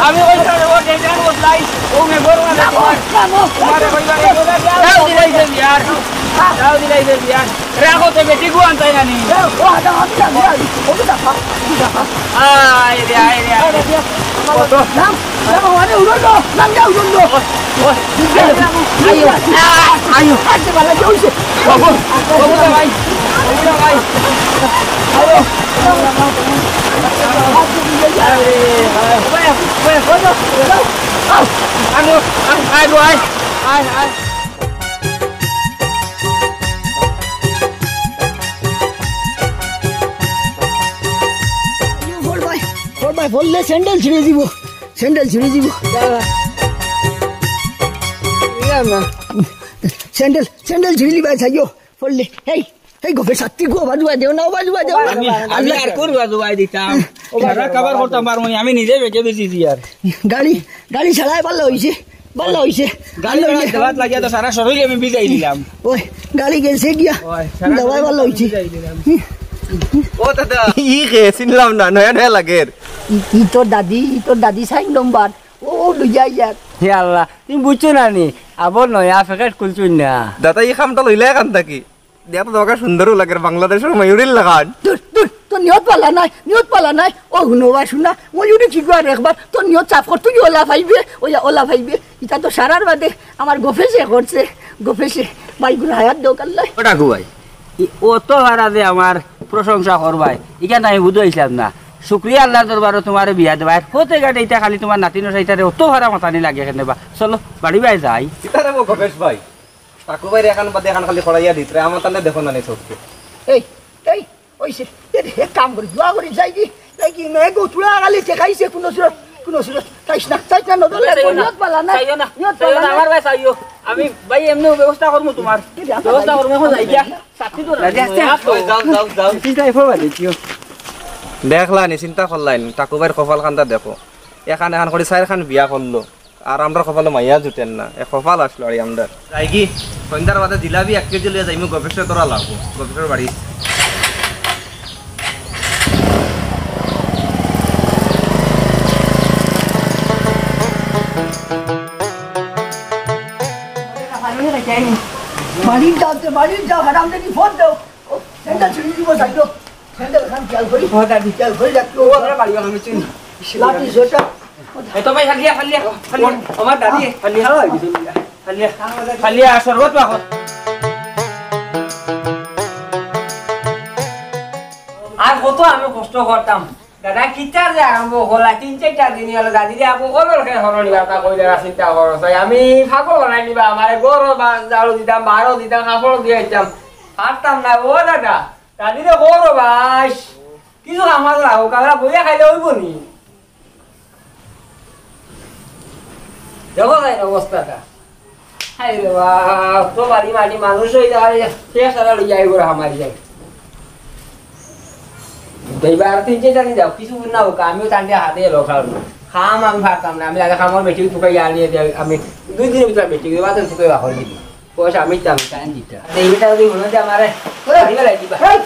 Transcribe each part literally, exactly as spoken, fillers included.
আমি কইতাম, ও ডেঞ্জার বদলাই, ও মে গরু না তোমার। তোমারে কইবার এই কথা, যাও দিলাইছে বিয়ার। যাও দিলাইছে বিয়ার। রাখো তো বেটি গুয়ান তাই নানি। আয় রে, আয় রে, আয় রে। কত? ওই, ওই, আইও, আইও, আইও। বাবু, বাবু দা ভাই, বাবু দা ভাই। আয়, আয়, আয়, আয়, আয়। ফোর বাই, ফোর বাই, ফোরলে স্যান্ডেল ছিঁড়ি দিব, স্যান্ডেল ছিঁড়ি দিব। স্যান্ডেল, স্যান্ডেল ছিঁড়ি দিবা, চাইও, ফোরলে। হেই, হেই, গফে সাত্তি গো, বাজুয়া দেও না, বাজুয়া দেও না। আমি, আমি আর কোন বাজুয়া দিতাম? সারা কভার করতাম পারবো না, আমি নিজে বেঁকে বেশি দিয়ার। গাড়ি, গাড়ি চালায় ভালা অইছে, ভালা অইছে। গাড়ি ভালা অইছে। দেওয়াত লাগিয়া তো সারা শরীর আমি ভিজাই দিলাম। ওই, গাড়ি গেছে গিয়া। ওই, সারা দেওয়ায় শরীর ভালা আমি অইছে। ভিজাই দিলাম। ও দাদা। ই কে চিনলাম না, নয়া নয়া লাগের। ই, ই তোর দাদি, ই তোর দাদি সাইন নম্বর। ও, ও লইয়া ইয়ার। হে আল্লাহ, তুমি বুঝছো না নি? আবার নয়া প্যাকেট খুলছুন না। দাদা, ই কামটা লইলে এখান থাকি। দিয়া তো তোমাকে সুন্দরও লাগে, বাংলাদেশের ময়ূরীর লাখান। দূর, দূর, তোর নিয়ত ভালা নাই, নিয়ত ভালা নাই। ও হুনো বা শুনা, ময়ূরী কি করে একবার তোর নিয়ত সাফ কর, তুই ওলা পাইবে, ওলা, ওলা পাইবে। ইটা তো সারার বাদে আমার গফেসে করছে, গফেসে। ভাই গুলো হায়াত দোক আল্লাহ। ও ডাকু ভাই, ই অত ভাড়া যে আমার প্রশংসা করবায়, ইখান আমি বুঝাইছিলাম না। শুক্রিয়া আল্লাহর দরবারো তোমারে বিয়া দেবায়। হতে ঘাটে ইটা খালি তোমার নাতি নশাইতারে অত ভাড়া মাতানি লাগে কেনে বা? চলো, বাড়ি বায় যাই। ইতারে বো গফেস ভাই। তাকু ভাইরে এখান বাদে এখান খালি খড়াইয়া দিতরে, আমার তাহলে দেখো না নি চোখকে। এই, এই, ওই সে, এ, এক কাম করি, দোয়া করি, যাই কি, যাই কি, মে গো তুলা গালি ঠেকাইছে, কোনো সুরত, কোনো সুরত, চাইস না, চাইস না, নজর লাগবো, নিয়ত পালা না, চাইও না, নিয়ত চাইও পালা না, না। আমার ভাই চাইও। আমি ভাই এমনি ব্যবস্থা করবো তোমার। কি ব্যবস্থা ব্যবস্থা ভাই? করবো, এখন যাই গিয়া। সাথী তো রাজি আছে। যাও, যাও, যাও। চিন্তা এ করবা দেখিও। দেখলা নি, চিন্তা করলাই নি, তাকু ভাইর কপাল খান্দা দেখো। এখান এখান করি চাইর খান বিয়া করলো। আর আমরার কপালো মাইয়া জুটের না, এ কপাল আসলো আর আমরার। যাই কি, সন্ধ্যার বাদে জিলাপি এক কেজি লইয়া যাইমু, গফেসে তোরা লাগবো, গফেসর বাড়ি। বাড়িত যাও তে, বাড়িত যাও, হারাম দেখি ফোন দাও। ও, সেটা ছুটি দিব, যাই তো। স্যান্ডেল খান খেয়াল করি। ও দাদি। খেয়াল করি রাখতো। ও, আমরা বাড়ি বানানো চিনি। লাঠি সোজা। এ তো ভাই, ফালিয়া, ফালিয়া, ফালিয়া। আমার দাদি, ফালিয়া। ফালিয়া, ফালিয়া, শরবত বাহর। আর কত আমি কষ্ট করতাম। দাদা, কিতা যে আরম্ভ করলা, তিন চাইরটা দিন গেল, দাদিরে আবু কলর খেয়ে হরনি বাতা কইলে না, চিন্তা করো। তাই আমি পাগল বানাই নিবা, আমারে গরো বা-, ঝাড়ু দিতাম, বারো দিতাম, কাপড় দিয়ে দিতাম। পারতাম না, ও দাদা। দাদিরে কও রে ভাই, কিছু কাম কাজ রাখো, আমরা বইয়া খাইলে অইবো নি? দেখো তাইর অবস্থাটা। হায় রে বাপ, তো বাড়ি মাটি মানুষ অই যায়, কে সারা লই যাই করে আমার যাই। এইবার তিন চাইরটা দিন যাও, কিছু না হোক, আমিও তান্ডে হাতে এলো খাওয়ানো। কাম আমি পারতাম না, আমি আগে কামর বেটি তুকাই আনিয়ে দেয়, আমি দুই দিনের ভিতরে বেটি বাদে তুকাই বাহর দিবি। পয়সা আমি দিতাম, টাইম দিতাম। এই বেটা যদি মনে হয় আমারে ওই, বাড়ি বেলাই দিবা। এই,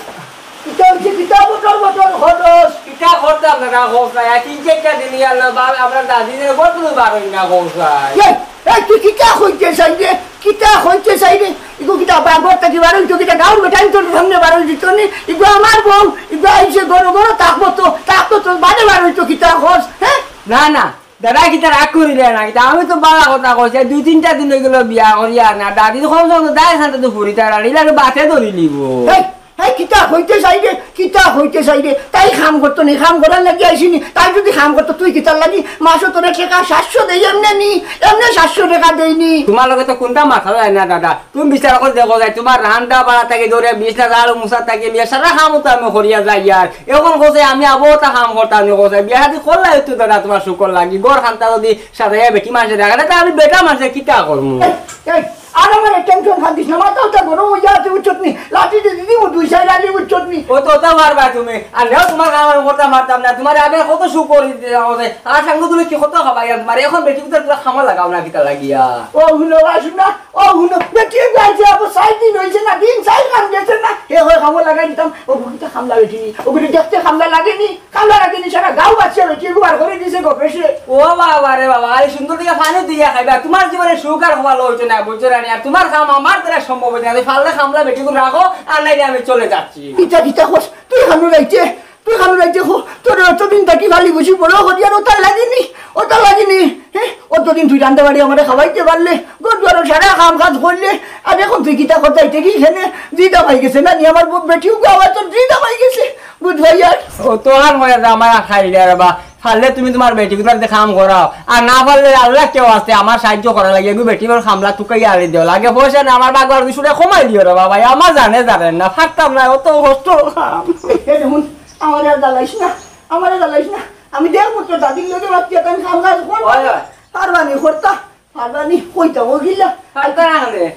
কিতা হইছে? কিতা বটর বটর খরচ? কিতা করতাম না, না খরচ নাই। আর তিন চাইরটা দিন গেল, বাল, আমরা দাদিদের ঘর তুলে বার হই না খরচ নাই। এই, এই, তুই কিতা কইতে চাই রে? কিতা কইতে চাই রে? ইগো কিতা বাগর থাকি বার হইতো, কিতা গাউর বেটাইন তোর সামনে বার হইতো নি? ইগো আমার বউ, ইগো আইছে ঘরো ঘরো, থাকবো তো, থাকবো তো, বাদে বার হইতো কিতা খরচ, হ্যাঁ? না, না, দাদা, কিতা রাগ করিলে না, কিতা? আমি তো বালা কথা কইছি, দুই তিনটা দিন অই গেল বিয়া করিয়া না, দাদি তো কম সে কম দায় সাথে তো ফুরি তার আনিলে আর বাতে ধরি লিব। এই, হ্যাঁ, কিতা কইতে চাইরে, কিতা কইতে চাইরে? তাই কাম করতো নি, কাম করার লাগি আইছে নি। তাই যদি কাম করতো, তুই কিতার লাগি? মাসো তোরে টেকা সাতশো দেই, এমনে নি, এমনে সাতশো টেকা দেইনি। তুমার লগে তো কুনটা মাতা যায় না দাদা। তুমি বিচার করি দেখো যাই, তুমার রান্দা বাড়া থাকি ধরি, বিছনা ঝাড়ু মুছা থাকি লইয়া সারা কাম তো আমি করিয়া যাই। আর অখন কইছে আমি আবো তা কাম করতাম নি, কইছে বিয়া শাদি করলায় তো দাদা তুমার সুখর লাগি। ঘর খান্তা যদি সাজাইয়া বেটি মানষে দেখা না, তে আমি বেটা মানষে কিতা করমু? এই, এই, আর আমারে টেনশন খান দিস না, মাথা উঠা গরম অইয়া আছে, বুঝছত নি? লাঠি দি দিমু দুই চাইর আলি, বুঝছত নি? ও তো, তো পারবা তুমি। আর নেও, তুমার কাম আমি করতাম পারতাম না। তুমারে আমি কত সুখ করি দিলাম, ওরে। আর সঙ্গে তুমি কি কত খাবাই আর তুমার? অখন বেটি পুতার পুরা কামো লাগাও না, কিতা লাগিয়া? ও হুনো, আসুন না। ও হুনো, বেটি গাইছে, আবো চাইর দিন অইছে না, দিন চাইর খান গেছে না। হে হয় কামো লাগাই দিতাম। ও বুকিটা কামলা বেটি নি, ও বুকি দেখতে কামলা লাগে নি। কামলা লাগে নি, সারা গাঁও বাচ্চা বেটি এগু বার করি দিছে গফেশে। ও বাবা রে বাবা, এই সুন্দর দিকে পানি দিয়া খাইবা। তুমার জীবনে সুখ আর হওয়া লইছে না, বুঝছো না নি? আর তুমার কাম আমার দ্বারা সম্ভব অইছে না। তুমি পারলে কামলা বেটি করে রাখো, আর নাইলে আমি চলে যাচ্ছি। ইটা কিতা কস? তুই কামলা রাইতে, তুই কামলা রাইতে কো, তোর অতদিন থাকি খালি বুঝি বড় করি আর ওটা লাগেনি, ওটা লাগেনি। হ্যাঁ, অতদিন তুই রান্দা বাড়ি আমারে খাওয়াইতে পারলে, ঘর দুয়ারো সারা কাম কাজ করলে, আর অখন তুই কিতা করতে আইতে কি এখানে? দিদা ভাই গেছে না নি, আমার ব-, বেটিও গাওয়া তোর দিদা ভাই গেছে, বুঝ ভাই আর। ও তো আর মনে হয় আমার আর খাই রে বাবা। পারলে তুমি তুমার বেটি গুতার কাম করাও, আর না পারলে আল্লাহ কেউ আছে আমার সাহায্য করা লাগে। এগু বেটি বড় কামলা তুকাই আলি দিও লাগে, পয়সা না আমার বাগবার দুশো টাকা কমাই দিও রে বাবা, আমার জানে জানে না, পারতাম না, অত কষ্ট কাম। এ দেখুন, আমারে আর জ্বালাইস না, আমারে জ্বালাইস না। আমি দেখমু তোর দাদির লগে মাতিয়া তাই কাম কাজ কর। হয়, হয়। পারবানি করতা, পারবানি কইতা ও গিলা। পারতা না কেনে?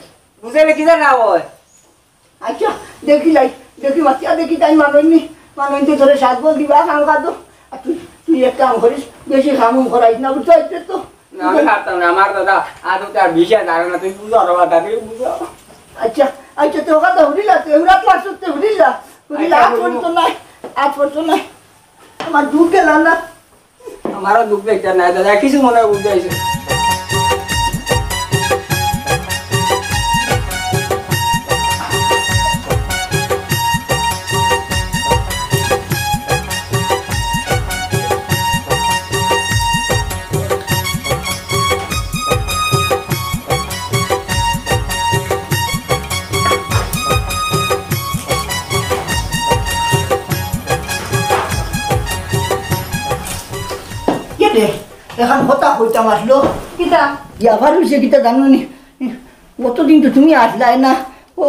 বুঝাইলে কি জানা হয়? আচ্ছা, দেখি লাই, দেখি মাতিয়া দেখি তাই মানইনি, মানইতে ধরে সাত বল দিবা কাম কাজ। আর তুই, তুই এক কাম করিস, বেশি কাম করাইস না, বুঝতে পারছিস তো? না, আমি পারতাম না, আমার দাদা, আর তো আর বিষয় জানে না, তুমি বুঝো রে বাবা, তুমি বুঝো। আচ্ছা, আচ্ছা, তো কথা হুনিলা, তো এগুলা তো আসতে হুনিলা, হুনিলা, আচ্ছা, আজ পর্যন্ত নাই, আজ পর্যন্ত নাই, আমার দুঃখ গেল না। আমারও দুঃখ দেখতে নাই দাদা, কিছু মনে বুঝতে আইছে। কে রে? এখন কথা কইতাম আসলো। কিতা? ইয়াবার হইছে কিতা জানো নি? অতদিন তো তুমি আসলায় না। ও,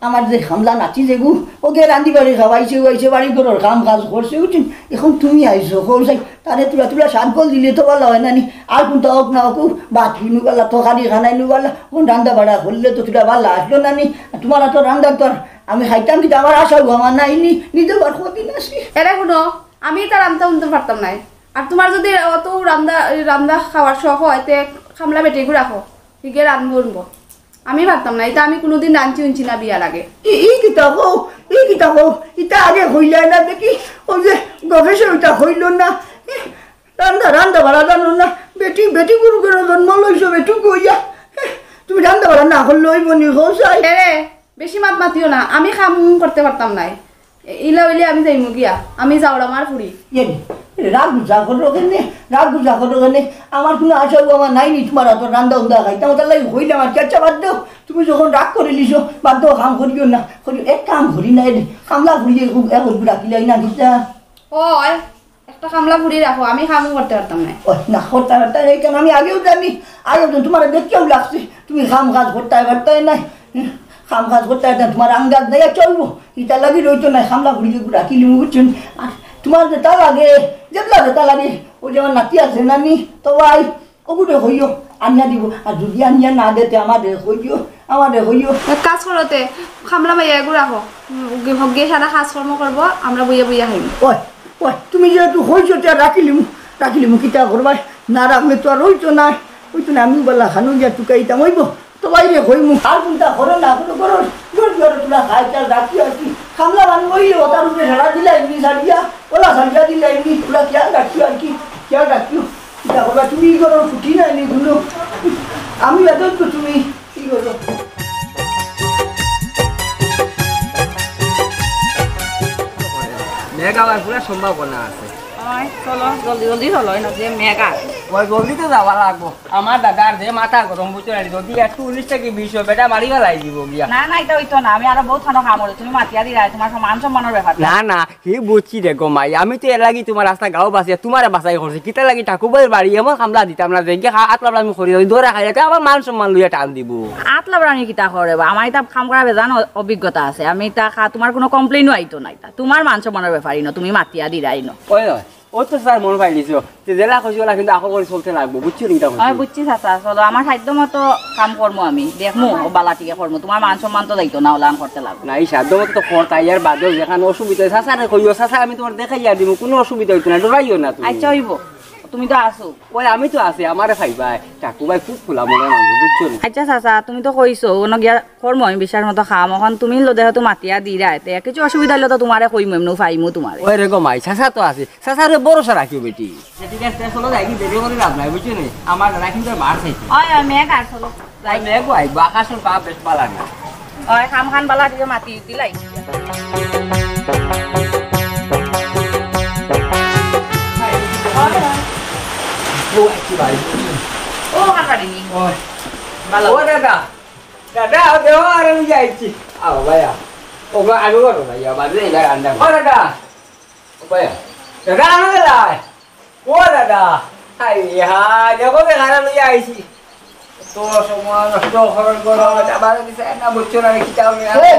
আমার যে কামলা নাতি যেগু, ওকে রান্ধি বাড়ি খাওয়াইছে, উয়াইছে, বাড়ি ঘরর কাম কাজ করছে, বুঝছেন? এখন তুমি আইছো, কও চাই, তারে তুলা তুলা সাত গোল দিলে তো ভালা হয় না নি। আর কুনতা হোক না হোক, ভাত নি ভালা, তরকারি খানাই নি ভালা, কোন রান্দা বাড়া করলে তো তুলা ভালা আসলো না নি। আর তুমার তো রান্দা তো আর আমি খাইতাম কিতা, আমার আশাও আমার নাই নি, নিজে বার কদিন আসি। এরে হুনো, আমি তো রান্দা উনতে পারতাম নায়। আর তুমার যদি অত রান্দা, রান্দা খাওয়ার শখ হয়, তে কামলা বেটিগু রাখো, হিগে রান্ধবো উনবো। আমি পারতাম না, ইতা আমি কুনুদিন রানছি উনছি না বিয়ার আগে। ই, ই কিতা কও, ই কিতা কও, ইতা আগে কইলা না দেখি, ও যে গবেষক ইতা কইল না। এ, রান্দা, রান্দা বাড়া জানো না, বেটি, বেটি গুরু করে জন্ম লইছো, বেটি কইয়া। এ, তুমি রান্দা বাড়া না করলে অইবো নি, কও চাই। এরে, বেশি মাত মাতিও না, আমি কাম করতে পারতাম নায়। এ-, ইলা অইলে আমি যাইমু গিয়া, আমি যাওরা মার ফুড়ি। এ রে, রাগ গুজা করো কেনে? রাগ গুজা করো কেনে? আমার কুনু আশা আমার নাই নি তুমার আতর রান্দা উন্দা খাইতাম, তার লাগি কইলাম আর কি। আচ্ছা, বাদ দেও, তুমি যখন রাগ করিলিছো, বাদ দেও, কাম করিও না, করিও, এক কাম করি না, এ রে, কামলা ফুড়ি এরকম, এখন গুড়া কিলাই না দিতা। ওই, একটা কামলা ফুড়ি রাখো, আমি কামও করতে পারতাম নায়। ওই, না, করতে পারতায় নায়, কেনে আমি আগেও জানি, আগেও তো তুমার দেখিয়াও লাগছে, তুমি কাম কাজ করতে পারতায় নায়। কাম কাজ করতে পারতায়, তুমার আন্দাজ দিয়া চলবো, ইতা লাগি রইতো নায়, কামলা ফুড়ি রাখিলিমু, বুঝছো নি? আর তুমার যেতা লাগে, যেতা লাগে, তা লাগে, ওই যে আমার নাতি আছে না নি, তো ভাই, ওগুরে কইও, আনিয়া দিবো। আর যদি আনিয়া না দেয়, তে আমারে কইও, আমারে কইও। এক কাজ করো তে, কামলা মাইয়া এগু রাখো। উম, হগে সারা কাজকর্ম করবো, আমরা বইয়া বইয়া খাইমু। ওই, ওই, তুমি যেহেতু কইছো, তে রাখিলিমু, রাখিলিমু, কিতা করবায়? না রাখলে তো আর অইতো নায়, অইতো নায়, আমি বালা খানো গিয়া তুকাইতাম অইবো। তো বাইরে কইমু, আর কুনতা করো না, কুনু করো, জোর জোর তুলা খাই, চাল রাখিও আর কি। কামলা মানুষ অইলে, ওটার উপরে সারা দিলা এমনি সারিয়া, ওলা সারিয়া দিলা এমনি, তুলা খেয়াল রাখিও আর কি, খেয়াল রাখিও। কিতা করবা তুমি, ই ঘরর ফুটি নায় নি কুনু? আমি বেতন তো তুমি, ই ঘরর। মেঘ আওয়ার পুরা সম্ভাবনা আছে। অয়, চলো, জলদি জলদি চলো, এই নদীয়ে মেঘ আর। ওই জলদি তো যাওয়া লাগবো। আমার দাদার যে মাথা গরম, বুঝছো না? যদি একটু উনিশ থাকি বিশ হয়, বেটা মারি ফালাই দিব গিয়া। না, না, ইতা অইতো না, আমি আরো বউত খানো কাম করি, তুমি মাতিয়া দিরায়, তুমার মান সম্মানর ব্যাপার। না, না, হি বুঝছি রে গো মাই, আমি তো এর লাগি তুমার রাস্তা গাঁও বাঁচিয়া তুমারে বাছাই করছি। কিতার লাগি ঠাকুরবাড়ির বাড়ি এমন কামলা দিতাম না, যেনকে আত লাবড়া আমি করি, ধরা খাইলে তে আমার মান সম্মান লইয়া টান দিব। আত লাবড়া আমি কিতা করে বা, আমার ইতা কাম করা বেজান অ-, অভিজ্ঞতা আছে, আমি ইতা খা-, তুমার কুনু complain-ও আইতো না, ইতা তুমার মান সম্মানর ব্যাপার ইনো, তুমি মাতিয়া দিরায় ইনো। ওই নয়, ও তো স্যার মন পাইলিছো, তে যেলা কইছি ওলা কিন্তু আকো করি চলতে লাগবো, বুঝছো নি ইতা কইছি? অয়, বুঝছি চাচা, চলো, আমার সাধ্য মতো কাম করমু আমি, দেখমু, ও বালা টিকে করমু, তুমার মান সম্মান তো যাইতো না, ওলান করতে লাগবো। না, এই সাধ্য মতো তো কর, তাই আর বাদেও যেখান অসুবিধা অয়, চাচারে কইও, চাচা আমি তুমার দেখাইয়া দিমু, কুনু অসুবিধা অইতো না, ডরাইও না তুমি। আচ্ছা, অইবো, তুমি তো আছো। ওই আমি তো আছি, আমারে পাইবায়, ঠাকুরবাই খুব খোলা মনের মানুষ, বুঝছো নি? আচ্ছা চাচা, তুমি তো কইছো, অনো গিয়া করমু আমি বিশ্বাস মতো কাম, অখন তুমি লো দেখো তো মাতিয়া দিরায়, তে কিছু অসুবিধা অইলে তো তুমারে কইমু, এমনেও পাইমু তুমারে। ওই রে গো মাই, চাচা তো আছে, চাচারে ভরসা রাখিও বেটি। আচ্ছা, ঠিক আছে, চলো যাই, কি দেরি করি লাভ নাই, বুঝছো নি? আমার দাদা কিন্তু মার খাইছে। অয়, অয়, মেঘ আর চলো। ওই মেঘ আইবো, আকাশর ভাব বেশ বালা না। অয়, কাম কান বালা দিয়ে মাতি দিলাই। ও, আইছি ভাই। ও, হাঁটারিনি। ওই। বালা। ও দাদা, দাদা, ও দেহ আর আমি যাইছি। আও ভাইয়া। ও গো, আগে করো ভাইয়া, বাদে এলা রান্না। ও দাদা। ও ভাইয়া। দাদা, আমি গেলাই। ও দাদা, হায় রে হায়, দেখো রে, খারাপ লইয়া আইছি। তো সময় নষ্ট খরচ করো, আবার দিছে না, বুঝছো না, কি চাও না? এই!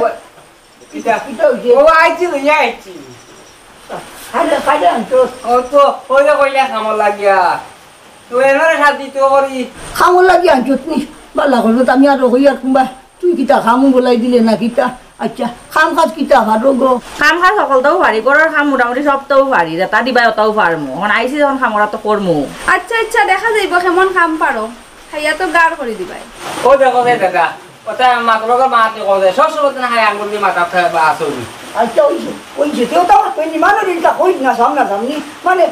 কিতা? কিতা অইছে? ও আইছি, লইয়া আইছি। খাইলে, খাইলে আনছো? ও তো, ওই যে কইলে কামর লাগিয়া। তো এনারে সাথে তো করি। কামর লাগি আনছো তুমি? বালা করছো, তো আমি আরো কই আর কুনবা। তুই কিতা কামো বলাই দিলে না কিতা? আচ্ছা, কাম কাজ কিতা পারো গো? কাম কাজ হকলতাউ পারি, ঘরর কাম মোটামুটি সবতাউ পারি, যেতা দিবায় অতাউ পারমু। অখন আইছি যখন কাম করা তো করমু। আচ্ছা, আচ্ছা, দেখা যাইবো কেমন কাম পারো। খাইয়া তো গাড় করি দিবায়। ও দেখো রে দাদা, ওটা মাত্র তো মাতে কও যে, সব সময় তো না খাই আঙ্গুল দি মাথা ফে-, বা আসো নি। আচ্ছা, ওই যে, ওই যে, কেউ তো আমার কইনি, মানে, এটা কই না, সামনা সামনি, মানে,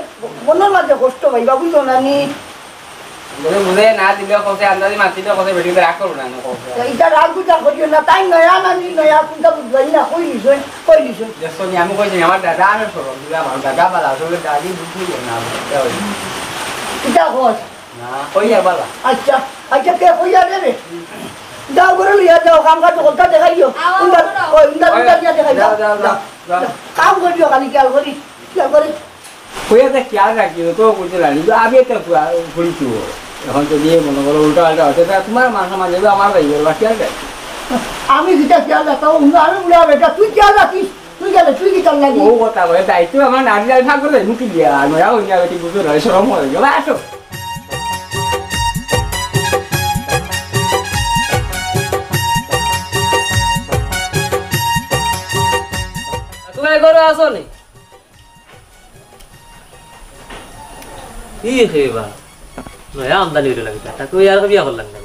মনর মাঝে কষ্ট পাইবা, বুঝছো না নি? বুঝে, বুঝে না দিলে কওছে, আন্দাজি মাতিলে কওছে, বেটি রাগ করবো না, না কওছে। তো এটা রাগ গুজা করিও না, তাই নয়া না নি নয়া, কোনটা বুঝবাই না, কই নিছই, কই নিছই। দেখছো নি, আমি কইছি, আমার দাদা, আমি সরল, দুলা ভালো দাদা, বালা, আসলে দাদি বুঝবো না, বুঝতে হবে। এটা কর। না, কইয়া বালা। আচ্ছা, আচ্ছা, কে কইয়া দেবে? যাও, ঘরো লইয়া যাও, কাম কাজ করতে দেখাইও। আও, উন্দা, ঘরো। ওই, উন্দা, উন্দা দিয়া দেখাইও। যাও, যাও, যাও, যাও। কাম করিও, খালি খেয়াল করি, খেয়াল করি। কইয়া তো খেয়াল রাখিও, তো করতে লাগি। তো আগে তো ফুয়া-, ফুড়ি তো। এখন তো দিয়ে মনে করো উল্টা পাল্টা হচ্ছে, তা তোমার মাথা মাঝে আমার ভাই বলবা, খেয়াল রাখিও। আমি যেটা খেয়াল রাখতাম, উন্দা আমি উড়া বেটা, তুই খেয়াল রাখিস। তুই গেলে, তুই কি তার লাগি? ও কথা বলে, দায়িত্ব আমার নারী আর ভাগ করে, মুখে দিয়া, আর নয়া হইয়া বেটি বুঝো না, শরম হয়ে গেল, আসো। তুমি ঘরো আছো নি? ই হে বা, নয়া আমদানি অইলো লাগি, তা তুই আর বিয়া করলাম না।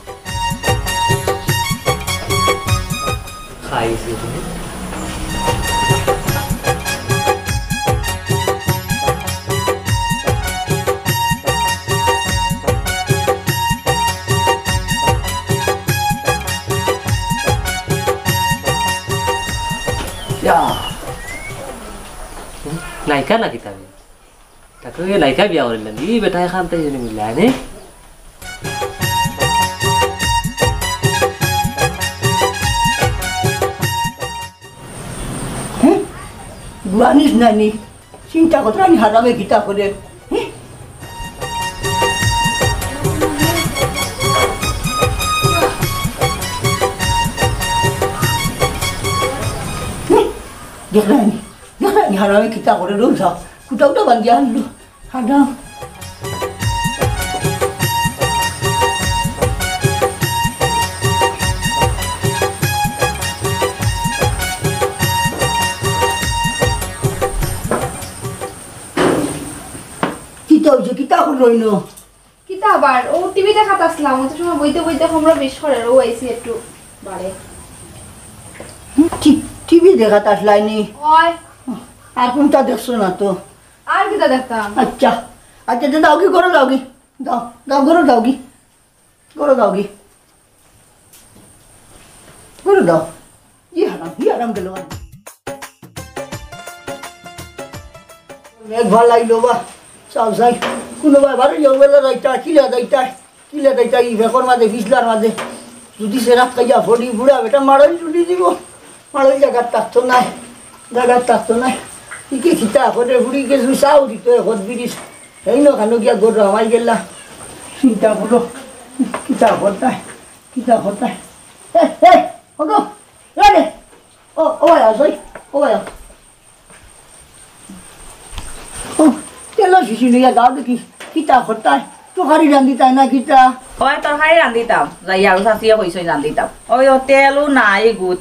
খাইছি তুমি। ইয়া। নায়িকা নাকি তাহলে? তাকে ওই নায়িকা বিয়া করিল না, ই বেটা এখান থেকে জেনে মিললে, হ্যাঁ নি? হুম? গুয়ানিস না নি? চিন্তা করতে আমি হারামে কিতা করে? হুম? হুম? দেখলে নি? দেখলে নি হারামে কিতা করে? রোল থাক। কুটা উটা বান্ধিয়া আনলো। হারাম। কিতা অইছে? কিতা করলো ইনো? কিতা আবার? ও টিভি দেখাত আসলাম, অত সময় বইতে বইতে কোমর বেশ করে, ও আইছি একটু বারে। হুম, টি-, টিভি দেখাত আসলাইনি? ওই। আর কোনটা দেখছো না তো? আর কিতা দেখতাম? আচ্ছা, আচ্ছা, তো দাও কি করো, দাও কি? দাও, দাও, করো, দাও কি? করো, দাও কি? করো, দাও। ই হারাম, ই হারাম গেল আর। মেঘ ভালা আইলো বা, চাও চাই। কুনু বায় বারো যাও বেলা যাইতা, কিলা যাইতা, কিলা যাইতা, ই বেকর মাঝে, বিছলার মাঝে। যদি সে রাত খাইয়া ফড়ি বুড়া বেটা মারইল তুলি দিব। মারইল জাগাত থাকতো নায়, জাগাত থাকতো নায়। ইকে কিতা করে বুড়ি কে জুসাও দিত এখন বিরিশ। এই ন খানো গিয়া গরু হামাই গেলা। চিন্তা করো, কিতা করতায়, কিতা করতায়। এ, এ, ওগো, এ রে। ও, ও ভাই, আসো, ও ভাই। ও, তেল শিশি লইয়া যাও দেখি, কিতা করতায়? তরকারি রান্ধিতায় না কিতা? ওই তরকারি রান্ধিতাম, যাই আরো শাশিয়ে কইছইন রান্ধিতাম। ওই ও তেলও নাই গুত,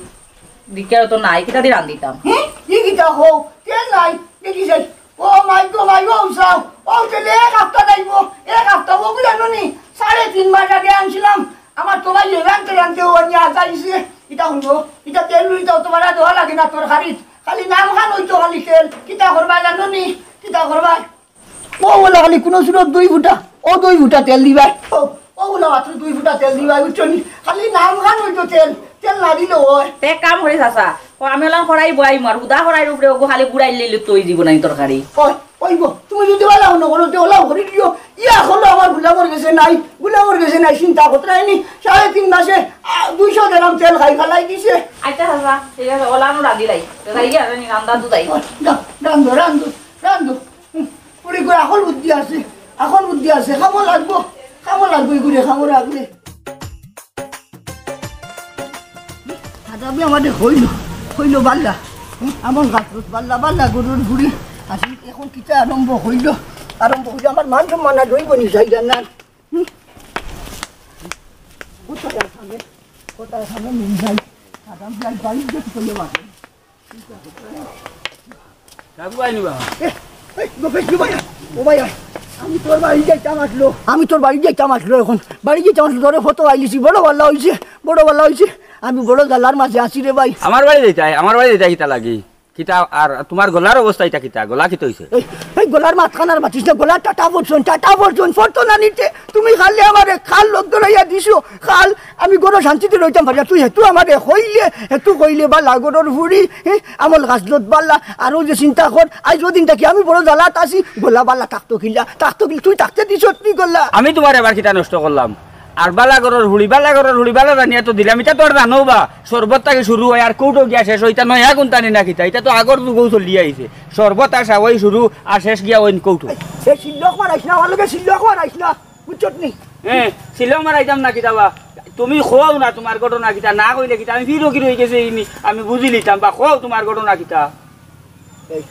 দিকে তো নাই, কিতা দি রান্ধিতাম? হে? ই কিতা হো? তেল নাই, দেখি যাই। ও মাই গো মাই গো, উসাও। ও তেলে এক হাপ্তা যাইবো, এক হাপ্তা ও বুঝানো নি। সাড়ে তিন মাস আগে আনছিলাম, আমার তো ভাই রানতে রানতে ও নিয়ে আজাইছে। ইটা হুনো, ইটা তেল লুইটা তোমার দেওয়া লাগে না তরকারিত। খালি নাম খান হইতো খালি তেল। কিতা করবা জানো নি? কিতা করবা? ও বলে খালি কোনো সুরত দুই ফুটা, ও দুই ফুটা তেল দিবাই। ও, ও বলে মাত্র দুই ফুটা তেল দিবাই, বুঝছো নি? খালি নাম খান হইতো তেল, তেল না দিলে হয়। তে এক কাম করি চাচা, ও আমি ওলাম কড়াই বয়াই মার, হুদা কড়াইর উপরে ওগো খালি গুড়াই লইলে তো ওই দিব নাই তরকারি। ওই, ওই গো, তুমি যদি ওলাও না করো, তে ওলাও করে দিও। ইয়া হলো আমার গোলামর গেছে নাই, গোলামর গেছে নাই, চিন্তা করতে হয়নি। সাড়ে তিন মাসে, আ, দুইশো গ্রাম তেল খাই ফেলাই দিছে। আচ্ছা চাচা, ঠিক আছে, ওলানো রাঁধি লাই। রাঁধি আর নি রান্দা তো যাই। ওই, যাও, রান্ধো, রান্ধো, রান্ধো। হুম, পুরি করে এখন বুদ্ধি আছে, এখন বুদ্ধি আছে, খামো লাগবো, খামো লাগবো, এই করে খামো লাগবে। দাদাবি আমারে কইলো, কইলো বাল্লা, হুম, আমার গাছ বাল্লা, বাল্লা গরুর গুড়ি। আসি এখন কিতা আরম্ভ হইল, আরম্ভ হইল, আমার মান সম্মান আর রইব নি, যাই জানার। হুম? কোথায় সামনে, কোথায় সামনে নিয়ে যাই, দাদাবি আর বাড়ির গেট করলে বাবা। কাকু আইনি বাবা। এ, এ, গোপেশ, ও ভাইয়া, ও ভাইয়া, আমি তোর বাড়ি যাইতাম আসলো। আমি তোর বাড়ি যাইতাম আসলো এখন। বাড়ি যাইতাম আসলো, তোরে ফটো আইলিছি, বড় বাল্লা হইছে, বড় বাল্লা হইছে। আমি বড় জ্বালার মাঝে আছি রে ভাই। আমার বাড়ি যাইতায়, আমার বাড়ি যাইতায় কিতা লাগি? কিতা আর তোমার গলার অবস্থা ইটা কিতা? গলা কিতা হইছে? এই, এই গলার মাঝখান আর মাতিস না, গলা টাটা পড়ছন, টাটা পড়ছন, পড়তো না নিতে। তুমি খালি আমারে খাল লোক ধরাইয়া দিছো, খাল আমি গরো শান্তিতে রইতাম পারি না। তুই হেতু আমারে কইলে, হেতু কইলে বালা গরুর ফুড়ি, হে, আমল গাছলত বালা, আরো যে চিন্তা কর, আইজ ওদিন থাকি আমি বড় জ্বালাত আছি, গলা বালা থাকতো কিলা, থাকতো কিলা, তুই থাকতে দিছত নি গলা? আমি তোমার এবার কিতা নষ্ট করলাম? আর বালা গরুর ফুড়ি, বালা গরুর ফুড়ি, বালা জানিয়া তো দিলাম, ইটা তো আর জানো বা, শরবত থাকি শুরু হয় আর কৌটো গিয়া শেষ হয়, ইটা নয়া গুনতানি না কিতা, ইটা তো আগর যুগও চলিয়া আইছে। শরবত আর সাওয়াই শুরু আর শেষ গিয়া ওইন কৌটো। সে শিল্লক মারাইস না, আমার লগে শিল্লক মারাইস না। বুঝছত নি? হ্যাঁ, ছিলাম আর আইতাম না কিতা বা? তুমি কও না তোমার ঘটনা কিতা, না কইলে কিতা? আমি ফিরো কি রই গেছে ইনি, আমি বুঝি লিতাম বা। কও তোমার ঘটনা কিতা? এই,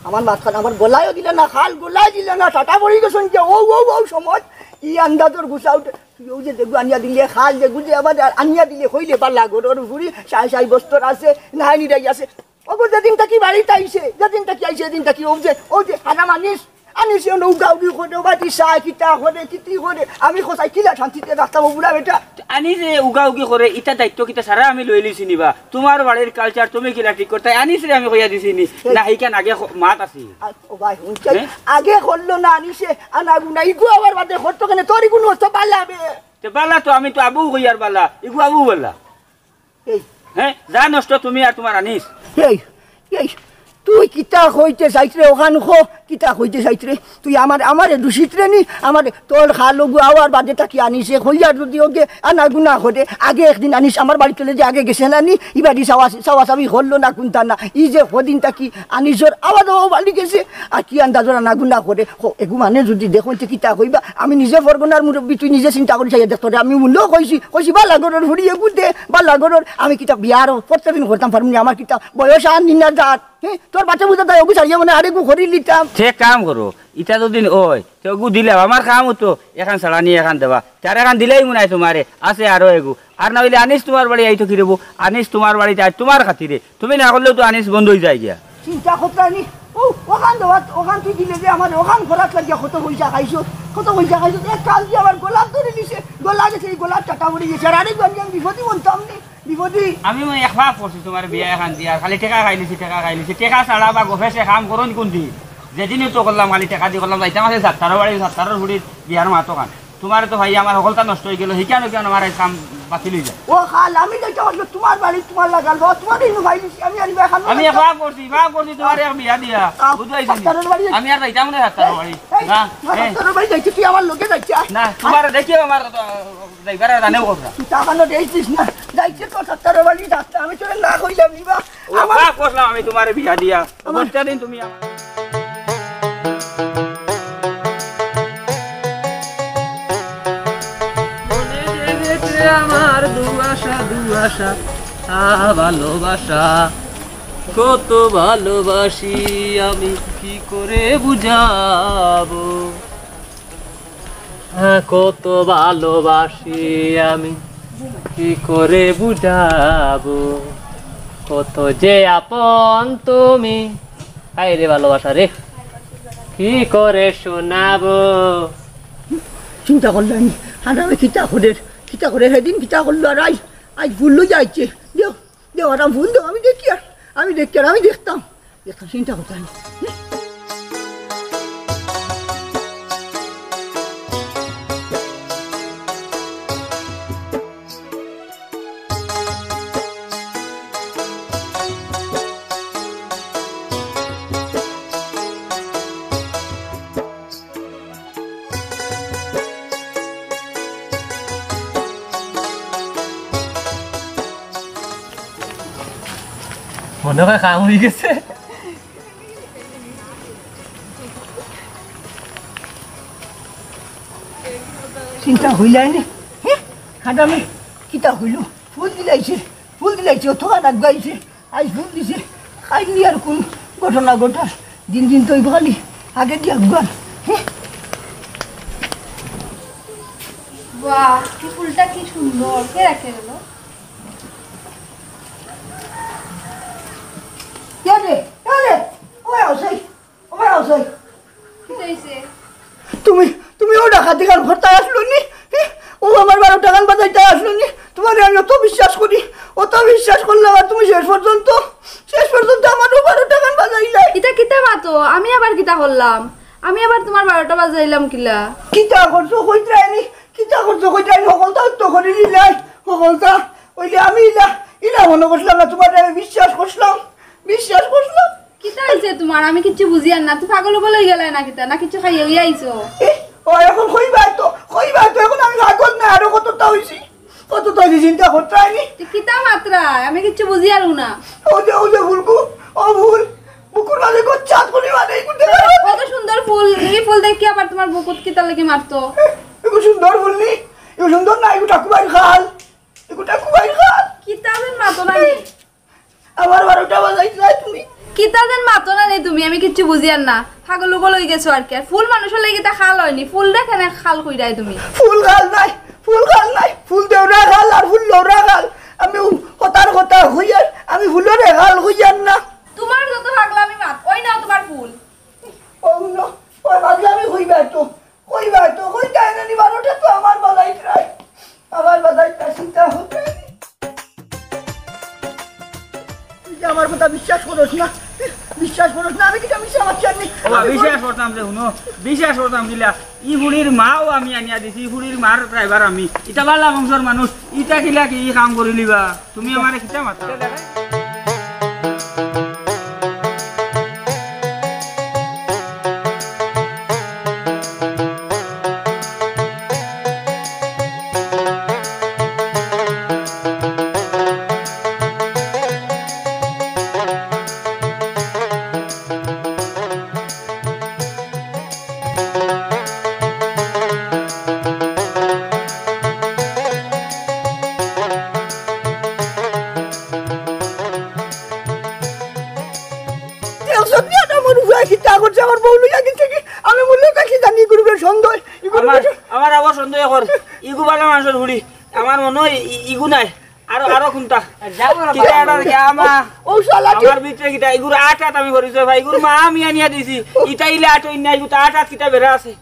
আমার মাঝখান আমার গলায়ও দিলে না, খাল গলায় দিলে না, টাটা পড়ি গেছন যে ও, ও, ও সময় ই আন্দাজর গুছা উঠে। তুই ও যে দেখু আনিয়া দিলে, খাল দেখু যে আবার আনিয়া দিলে, কইলে পাল্লা গরুর ফুড়ি, সাই সাই বস্তর আছে, নাহানি রাই আছে। ওগো, যেদিন থাকি বাড়িত আইছে, যেদিন থাকি আইছে, এদিন থাকি ও যে, ও যে হারাম আনিস, আনিস এ নৌকা উগি করে, বাটি চা কিতা করে, কিতি করে, আমি কোথায় কিলা শান্তিতে রাখতাম ও বুড়া বেটা? আনিস এ উগা উগি করে, ইটা দায়িত্ব কিতা সারা আমি লই লিছি নিবা? তোমার বাড়ির culture তুমি কিলা ঠিক করতায়? আনিস রে আমি কইয়া দিছি নি, এই না, এইখান আগে খ-, মাত আছে। আ, ও ভাই, হুনছাই, হ্যাঁ? আগে করলো না আনিসে, আনা গুনা, ইগু আবার বাদে করতো কেনে, তোর ইগু নষ্ট পারলে হবে। তে বালা তো, আমি তো আবু কইয়ার বালা, ইগু আবু বললা। এই, হ্যাঁ, যা নষ্ট তুমি আর তোমার আনিস। এই, এই, তুই কিতা কইতে চাইছ রে ওখান খো? কিতা কইতে চাইছ রে? তুই আমার, আমারে দোষিত রে নি? আমারে তোর খালগু আওয়ার বাদে থাকি আনিসে কইয়া যদি ওকে আনা গুনা করে, আগে একদিন আনিস আমার বাড়িত চলে যে আগে গেছে না নি? ই বাড়ি চাওয়া, চাওয়া চাবি করলো না কোনটা না? ই যে কদিন থাকি আনিসর আওয়াজ ও বাড়ি গেছে, আর কি আন্দাজর আনা গুনা করে। খো, এগু মানে যদি দেখো তে কিতা কইবা? আমি নিজে ফরগনার মুরব্বি, তুই নিজে চিন্তা করি চাইয়া দেখ তোরে। আমি মূল্য কইছি, কইছি বালা ঘরর ফুড়ি এগু দে, বালা ঘরর। আমি কিতা বিয়ার প্রত্যেকদিন করতাম পারমু নি? আমার কিতা বয়স আর নিনা যাত? হে, তোর বাচ্চা বুঝা তাই ওগু ছাড়িয়া মানে আরেকগু করি লিতাম। সে কাম করো, ইটা যদি ওই, তে ওগু দিলাম। আমার কাম হতো এখান ছাড়ানি, এখান দেওয়া। তার এখান দিলেই মনে হয় তোমারে, আছে আরো এগু। আর না হইলে আনিস তোমার বাড়ি আইতো কি রেবো? আনিস তোমার বাড়িতে আয় তোমার খাতিরে। তুমি না করলেও তো আনিস বন্ধ হয়ে যায় গিয়া। চিন্তা করতে নি। ও, ওখান দেওয়া, ওখান তুই দিলে যে আমার ওখান খরাত লাগিয়া কত পয়সা খাইছো, কত পয়সা খাইছো। এক কাল দিয়ে আমার গোলাপ ধরে দিছে, গোলা গেছে, এই গোলাপ চাটা পড়ে গেছে। আর আরেক বার আমি বিপদই বলতাম নি, বিপদই। আমি ওই এক ভাব করছি তোমার বিয়া এখান দিয়ে, আর খালি টেকা খাইলিছি, টেকা খাইলিছি। টেকা ছাড়া বা গফে সে কাম করুন কোন দিন? যেদিনই তো করলাম, খালি টেকা দিয়ে করলাম, যাইতাম আছে সাত্তারো বাড়ি, সাত্তারোর বুড়ির বিয়ার মাতো খান। তুমারে তো ভাই আমার হকলতা নষ্ট অইগেলো, হিকানো কিয়ানো আমার আইজ কাম বাতিল অইযায়। ও খাল, আমি যাইতাম আছলো তুমার বাড়ি, তুমার লাগাল, বাবা, তুমার ইনো ভাই দিছি, আমি আর ইবা খানো আমি এক পাপ করছি, পাপ করছি তুমারে এক বিয়া দিয়া। আ, বুঝাইছি নি? ডাক্তারর বাড়ি যাই। আমি আর যাইতাম না ডাক্তারর বাড়ি। এই, না, না, এই। ডাক্তারর বাড়ি যাইতে তুই আমার লগে যাইতে আয়। না, তুমারে দেখিও আমার তো, যাইবার আর জানেও কথা। তুই তো আমারে দেখিস না, যাইতে তো ডাক্তারর বাড়ি যাইতে, আমি তোরে না কইলাম নি বা। ও আমার পাপ করলাম আমি তুমারে বিয়া দিয়া। আমার দশটা দিন তুমি আমার মনে জেগেছে আমার দুয়াশা, দুয়াশা, আ, ভালোবাসা। কত ভালোবাসি আমি, কি করে বুঝাবো? আ, কত ভালোবাসি আমি, কি করে বুঝাবো? কত যে আপন তুমি, হায় রে ভালোবাসা রে, কি করে শোনাবো? চিন্তা করলাম, আর আমি কিতা করের, কিতা করের, হেদিন কিতা করলো, আর আইজ, আইজ ভুল লই যাইছে। দেও, দেও, আর আমি ভুল দেও, আমি দেখি আর, আমি দেখি আর, আমি দেখতাম। দেখতাম, চিন্তা করতাম। মনে হয় কাম অই গেছে। চিন্তা অইলায় নি? হে? হাদামে কিতা অইলো? ফুল দিলাইছে, ফুল দিলাইছে, অতখান আগুয়াইছে। আইজ ফুল দিছে, কাইল নি আর কুন ঘটনা ঘটার? দিন দিন তো অইবো খালি আগেদি আগুয়ার। হে? বাহ, এই ফুলটা কি সুন্দর, কে রেখে গেল? কে রে? কে রে? ওই আও, সেই। ওই আও, সেই। কি হইছে? তুমি, তুমি ও ডাকাতি কাম করতায় আছলো নি? হে? ও আমার বারোটা গান বাজাইতায় আছলো নি? তুমারে আমি অত বিশ্বাস করি, অত বিশ্বাস করলাম, আর তুমি শেষ পর্যন্ত, শেষ পর্যন্ত আমার ও বারোটা গান বাজাইলায়। ইতা কিতা মাতো? আমি আবার কিতা করলাম? আমি আবার তুমার বারোটা বাজাইলাম কিলা? কিতা করছো কইতায় নি? কিতা করছো কইতায় নি? হকলতা তো করি দিলায়, হকলতা। অইলে আমি ইলা, ইলা মনো করছিলাম না, তুমারে আমি বিশ্বাস করছিলাম, বিশ্বাস করছিলাম। কিতা হইছে তুমার? আমি কিচ্ছু বুঝিয়ার না। তুমি পাগল উগল অই গেলায় না কিতা? না কিচ্ছু খাইয়া অইয়া আইছো? এ, ও এখন কইবায় তো, কইবায় তো, এখন আমি পাগল না, আরো কততা হইছি, কততা হইছি চিন্তা করতায় নি। তে কিতা মাতরায়? আমি কিচ্ছু বুঝিয়ার না। ও যে, ও যে ফুলকু, ও ফুল, বুকুর মাঝে গচ্চাত করি মানে এই করতে পারো। কত সুন্দর ফুল, এই ফুল দেখি আবার তুমার বুকুত কিতার লাগি মারতো? এগু সুন্দর ফুল নি, এগু সুন্দর না, এগু ঠাকুমার খাল, এগু ঠাকুমার খাল। কিতা যেন মাতো না নি? আমার বারোটা বাজাইছলায় তুমি। কিতা যেন মাতো না নি তুমি, আমি কিচ্ছু বুঝিয়ার না। পাগল উগল অই গেছো আর কি। আর ফুল মানুষর লাগি তা খাল অয় নি, ফুলরে কেনে খাল কইরায় তুমি? ফুল খাল নায়, ফুল খাল নায়, ফুল দেউরা খাল আর ফুল লউরা খাল। আমি উ-, কথার কথা কইয়ার, আমি ফুলরে খাল কইয়ার না। তুমার যত পাগলামি মাত, ওই নাও তুমার ফুল। ও হুনো, ওই পাগলামি কইবায় তো, কইবায় তো, কইতায় না নি, বারোটা তো আমার বাজাইছলায়। আমার বাজাইছলায়, চিন্তা করতায় নি। তুই যে আমার কথা বিশ্বাস করস না, বিশ্বাস করস না, আমি কিতা মিছা মাতছি আর নি? ও, বিশ্বাস করতাম যে, হুনো, বিশ্বাস করতাম কিলা? ই ফুড়ির মাও আমি আনিয়া দিছি, ই ফুড়ির মার ড্রাইভার আমি। ইতা বালা বংশর মানুষ, ইতা কিলা কি ই কাম করিলিবা? তুমি আমারে কিতা মাতো? দেখছো নি, এটা মোর ফুয়ায় কিতা করছে, আমার বউ লইয়া গেছে কি? আমি মরলে তা কি জানি, ইগুর উপরে সন্দেহ, ইগুর আমার, উপরে আমার আবার সন্দেহ কর, ইগু বালা মানুষর ফুড়ি, আমার মনে হয় ই-, ইগু নায়, আরো, আরো কুনটা? যাও না, কিতা বাবা। এটা কি আমা? ও শালা কি? আমার ভিতরে কিতা, ইগুর আট আট আমি পরিচয় পাই, ইগুর মা আমি আনিয়া দিছি, ইটা ইলে আট অই না, ইগু তো আট আট কিতা বেড়া আছে,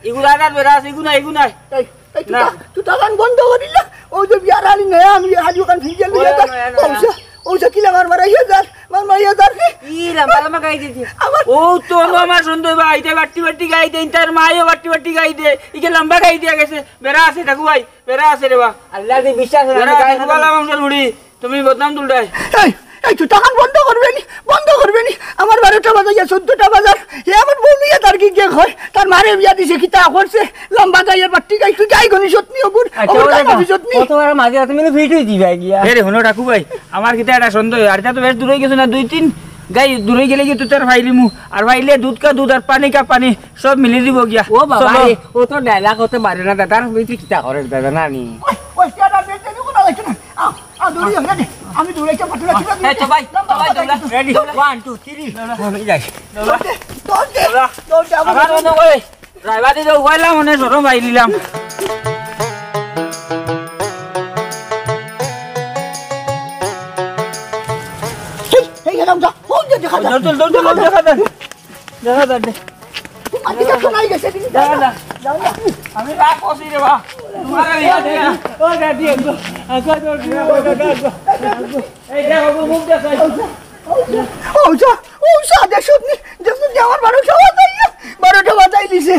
ইগুর আট আট বেড়া আছে, ইগু নায়, ইগু নায়। এই, এই, তুই না। তা-, তুই তালান বন্ধ করিলা, ও যে বিয়ার আলি নয়া, আমি আলি ওখান ফিরিয়ে ওই লইয়া যা। নয়া, নয়া। ও সে, ও সে কিলা মার মারাইয়া যার। আমার মাইয়া তার কি? ই লম্বা লম্বা গাই দিছে। আমার ও তো অনো আমার সন্দেহ ভাই, ইতা বাট্টি বাট্টি গাই দেইন, তার মাইও বাট্টি বাট্টি গাই দে। ইকে লম্বা গাই দিয়া গেছে, বেড়া আছে ঠাকু ভাই, বেড়া আছে রে বা। আল্লাহ দি বিশ্বাস না, বেড়া গাই আছে, বালা মাংসর হুড়ি, তুমি বদনাম তুলরায়। এই, এই, তুই তখন বন্ধ করবে নি, বন্ধ করবে নি। আমার বারোটা বাজাইয়া চোদ্দটা বাজার, এ আমার বউ নিয়া তার কি গিয়ে হয়, তার মারে বিয়া দিছে, কিতা করছে, লম্বা গাইয়ের বাট্টি গাই, তুই গাই গনি সত্যি অগুর, আচ্ছা, অগুর ওরে গাই গনি সত্যি। কত বড় মাঝে আছে, মানে ফিট হয়ে দিবে গিয়া। এ রে, হুনো ঠাকু ভাই, আমার কিতা একটা সন্দেহ, আর ইতা তো বেশ দূর হয়ে গেছে না, দুই তিন গাই দূর হয়ে গেলে কি তুই তার ফাইলিমু, আর ফাইলে দুধ কা দুধ আর পানি কা পানি, সব মিলি দিব গিয়া। ও বাবা চলো। রে, ও তো ডায়লগ হতে পারে না দাদা, আর তুই কিতা করের দাদা, নানি? ওই, ওই, চেয়ারটা বের করে কোনো লাগছে না। আ, আ, দৌড়ি যাও, রেডি। আমি দৌড়াইতে পারছি না, এই তো ভাই, তো ভাই, দৌড়া, রেডি। One, two, three. আমি যাই। দৌড় দে, দৌড় দে, দৌড় দে, আমার আমার অন্য কই? ড্রাইভার দিয়ে উবাইলাম, মনে সরম ভাই নিলাম। এই, এই, এরকম যা, ওই যে দেখা যায়। দৌড়, দৌড়, দৌড়, দৌড়, দেখা যায়। দেখা যায়, দে। আজকে তো নাই গেছে, দিদি। দেখা যায়। যাও না। আমি রাগ করছি রে বা। তোমার এই আছে না? ও, গাড়ি, একদম। আচ্ছা, দৌড়, দৌড়, দৌড়, দৌড়, দৌড়। এই দেখো, মুখ দেখাই। ও যা, ও যা, দেখছনি, দেখছনি, আমার বারোটা বাজাইয়া, বারোটা বাজাই দিছে।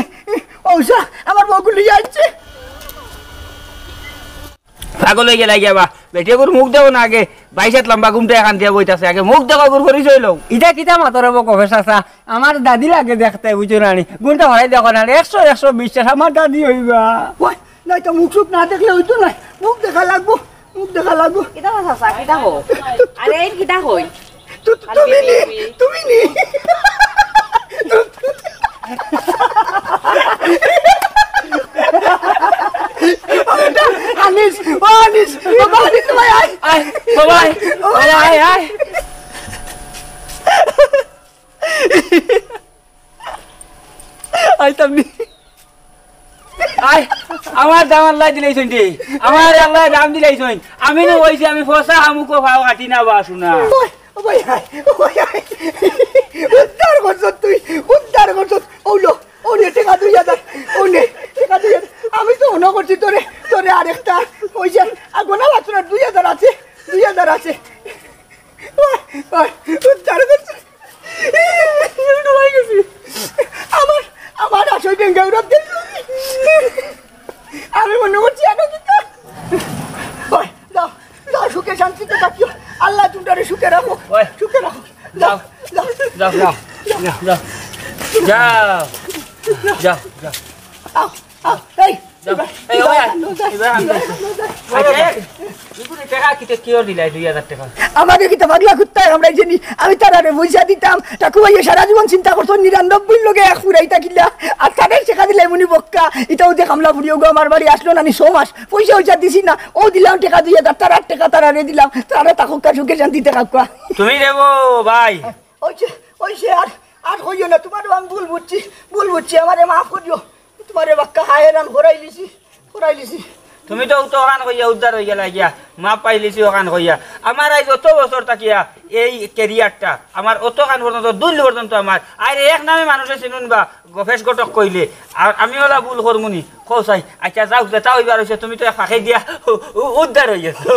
ও যা, আমার বউগুলি যাচ্ছে। পাগল হয়ে গেলাই গিয়া বা, বেটি ওগুর মুখ দেখো না আগে, বাইশ হাত লম্বা ঘুমটা এখান দিয়া বইতাছে, আগে মুখ দেখো ওগুর পরিচয় লও। ইটা কিতা মাতর হবো কফে চাচা, আমার দাদি লাগে দেখতে, বুঝছো না নি? গুণটা হরাই দেখো না, একশো, একশো বিশ্বাস, আমার দাদি হইবা। ওই, নাই তো মুখ সুখ না দেখলে হইতো না, মুখ দেখা লাগবো। মুখ দেখা লাগবো। কিতা কথা চাচা, কিতা কও? আরে, এই কিতা কই? তু-, তু-, তুমি নি, তুমি নি। আনিস, ও আনিস, বাবা আনিস, ভাই, আয়। আয়, বাবা, আয়, বাবা, আয়, আয়। আইতাম নি। আয়, আমার দাম আল্লাহ দিলাইছইন রে। আমার আল্লাহ দাম দিলাইছইন। আমি নু কইছি আমি ফসা হামুকো পাও কাটি না বাসু না। ওই, ওই, আয়, ওই, আয়। উদ্ধার করছত তুই, উদ্ধার করছত। ওলো, ওনে টেকা দুই হাজার, ওনে টেকা দুই হাজার। আমি তো মনে করছি তোরে, তোরে আরেকটা, ওই যে, আর গোনা মাত্র দুই হাজার আছে, দুই হাজার আছে। ওই, ওই, উদ্ধার করছত। উঠে গেছি। আমার, আমার আসল বেঙ্গাউরা দিল। আমি মনে করছি আরো কিতা। ওই, যাও, যাও, সুখে শান্তিতে থাকিও। আল্লাহ তুমরারে সুখে রাখো, ওই। সুখে রাখো। যাও, যাও, যাও, যাও, যাও, যাও। যাও। যাও, যাও। আও, আও, এই, যাও। এই, ওই, ওই, ওই, ওই, ওই। আচ্ছা, এই, এই করে টেকা কিতা কিওর দিলাই দুই হাজার টেকা? আমারে কিতা পাগলা কুত্তায় কামড়াইছে নি? আমি তারারে পয়সা দিতাম, ঠাকু ভাইয়ে সারা জীবন চিন্তা করতো, নিরানব্বই লগে এক ফুরাইতা কিলা, আর তারে টেকা দিলাই মুনি বক্কা, ইটাও যে কামলা ফুরিও গো আমার বাড়ি আসলো না নি ছ মাস, পয়সা উইসা দিছি না, ও দিলাম টেকা দুই হাজার, তারার টেকা তারারে দিলাম, তারা থাকউক্কা সুখে শান্তিতে থাকউক্কা। তুমি দেবো ভাই। ওই যে, ওই যে, আর, আর কইও না, তোমারে আমি ভুল বুঝছি, ভুল বুঝছি, আমারে মাফ করিও। তোমারে বাক্কা হায়রান করাইলিছি, করাইলিছি। তুমি তো অতখান কইয়া উদ্ধার হই গেলা গিয়া, মাফ পাইলিছি অখান কইয়া। আমার আইজ অত বছর থাকিয়া এই ক্যারিয়ারটা, আমার অতখান পর্যন্ত, দুইল পর্যন্ত আমার, আর এক নামে মানুষে চিনুন বা, গফেশ ঘটক কইলে, আর আমি ওলা ভুল করমুনি, কও চাই। আচ্ছা, যাও, যেটা হইবার হইছে, তুমি তো এক ফাঁকে দিয়া উ-, উ-, উদ্ধার হই গেছো।